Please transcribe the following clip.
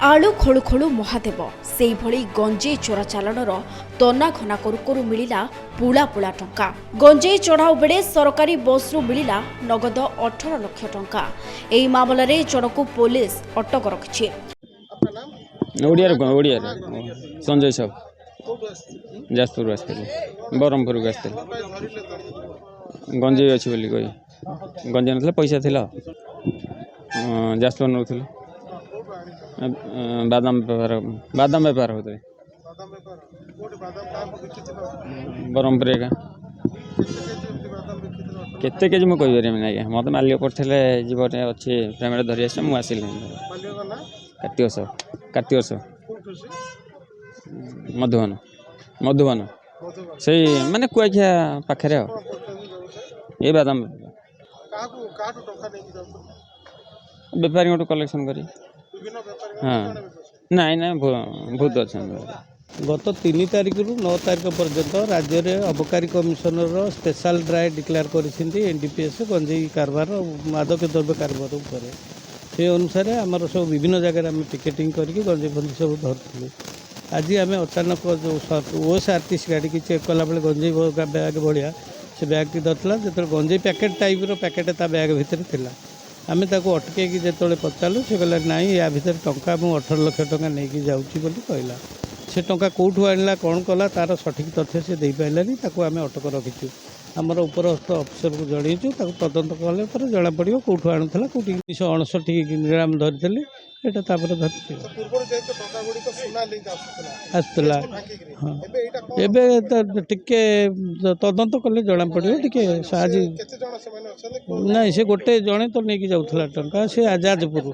ଆଳୁ ଖୋଳୁ ଖୋଳୁ ମହାଦେବ, ସେଇଭଳି ଗଞ୍ଜେଇ ଚୋରା ଚାଲାଣର ତନାଘନା କରୁ କରୁ ମିଳିଲା ପୁଳା ପୁଳା ଟଙ୍କା। ଗଞ୍ଜେଇ ଚଢ଼ାଉ ବେଳେ ସରକାରୀ ବସ୍ରୁ ମିଳିଲା ନଗଦ 18 ଲକ୍ଷ ଟଙ୍କା। ଏହି ମାମଲାରେ ଜଣକୁ ପୋଲିସ ଅଟକ ରଖିଛି। ଓଡ଼ିଆରେ କଣ? ଓଡ଼ିଆରେ ସଞ୍ଜୟ ସାହୁ। ଯାଜପୁରରୁ ଆସିଥିଲି, ବ୍ରହ୍ମପୁରକୁ ଆସିଥିଲି। ଗଞ୍ଜେଇ ଅଛି ବୋଲି କହି। ଗଞ୍ଜେଇ ନଥିଲା, ପଇସା ଥିଲା। ଯାଜପୁର ନେଉଥିଲି। ବାଦାମ ବେପାର, ବାଦାମ ବେପାର ହେଉଥିଲେ ବ୍ରହ୍ମପୁର ଏକା। କେତେ କେଜି ମୁଁ କହିପାରିବିନି ଆଜ୍ଞା। ମୋତେ ମାଲିକ ପଡ଼ିଥିଲେ, ଯିବ ଅଛି ପେମେଣ୍ଟ ଧରି ଆସିବ। ମୁଁ ଆସିଲି। କାର୍ତ୍ତିକ ସାହୁ, କାର୍ତ୍ତିକ ସାହୁ। ମଧୁବନ, ମଧୁବନ, ସେଇ ମାନେ କୁଆଖିଆ ପାଖରେ। ଆଉ ଏ ବାଦାମ ବେପାରୀଙ୍କଠୁ କଲେକ୍ସନ୍ କରି। ହଁ, ନାଇଁ ନାଇଁ, ବହୁତ ଅଛନ୍ତି। ଗତ 3 ତାରିଖରୁ 9 ତାରିଖ ପର୍ଯ୍ୟନ୍ତ ରାଜ୍ୟରେ ଅବକାରୀ କମିଶନର ସ୍ପେଶାଲ ଡ୍ରାଇଭ୍ ଡିକ୍ଲେୟାର କରିଛନ୍ତି ଏନ୍ଡିପିଏସ୍, ଗଞ୍ଜେଇ କାରବାର, ମାଦକ ଦ୍ରବ୍ୟ କାରବାର ଉପରେ। ସେ ଅନୁସାରେ ଆମର ସବୁ ବିଭିନ୍ନ ଜାଗାରେ ଆମେ ପିକେଟିଂ କରିକି ଗଞ୍ଜେଇ ଫଞ୍ଜେଇ ସବୁ ଧରୁଥିଲୁ। ଆଜି ଆମେ ଅଚାନକ ଯେଉଁ ଓଏସ୍ଆର୍ଟିସି ଗାଡ଼ିକି ଚେକ୍ କଲାବେଳେ ଗଞ୍ଜେଇ ବ୍ୟାଗ୍ ଭଳିଆ ସେ ବ୍ୟାଗ୍ଟି ଧରିଥିଲା। ଯେତେବେଳେ ଗଞ୍ଜେଇ ପ୍ୟାକେଟ୍ ଟାଇପ୍ର ପ୍ୟାକେଟ୍ ତା ବ୍ୟାଗ୍ ଭିତରେ ଥିଲା, ଆମେ ତାକୁ ଅଟକେଇକି ଯେତେବେଳେ ପଚାରିଲୁ, ସେ କହିଲା, "ନାଇଁ, ୟା ଭିତରେ ଟଙ୍କା, ମୁଁ 18 ଲକ୍ଷ ଟଙ୍କା ନେଇକି ଯାଉଛି" ବୋଲି କହିଲା। ସେ ଟଙ୍କା କେଉଁଠୁ ଆଣିଲା, କ'ଣ କଲା, ତା'ର ସଠିକ୍ ତଥ୍ୟ ସେ ଦେଇପାରିଲାନି। ତାକୁ ଆମେ ଅଟକ ରଖିଛୁ। ଆମର ଉପରସ୍ଥ ଅଫିସରକୁ ଜଣେଇଛୁ। ତାକୁ ତଦନ୍ତ କଲେ ପରେ ଜଣାପଡ଼ିବ କେଉଁଠୁ ଆଣୁଥିଲା, କେଉଁଠି। 359 ଗ୍ରାମ ଧରିଥିଲି ଏଇଟା, ତାପରେ ଧରିଛି। ପୂର୍ବରୁ ଯେହେତୁ ଟଙ୍କା ଗୁଡ଼ିକ ସୁନା ଲିଙ୍କ ଆସୁଥିଲା ଆସୁଥିଲା। ଭାଙ୍ଗିକିରି, ହଁ। ଏବେ ଏଇଟା କଣ? ଏବେ ତ ଟିକେ ତଦନ୍ତ କଲେ ଜଣାପଡ଼ିବ ଟିକେ। ଆଜି କେତେ ଜଣ ସେମାନେ ଅଛନ୍ତି? ନାଇଁ, ସେ ଗୋଟେ ଜଣେ ତ ନେଇକି ଯାଉଥିଲା ଟଙ୍କା। ସେ ଯାଜପୁର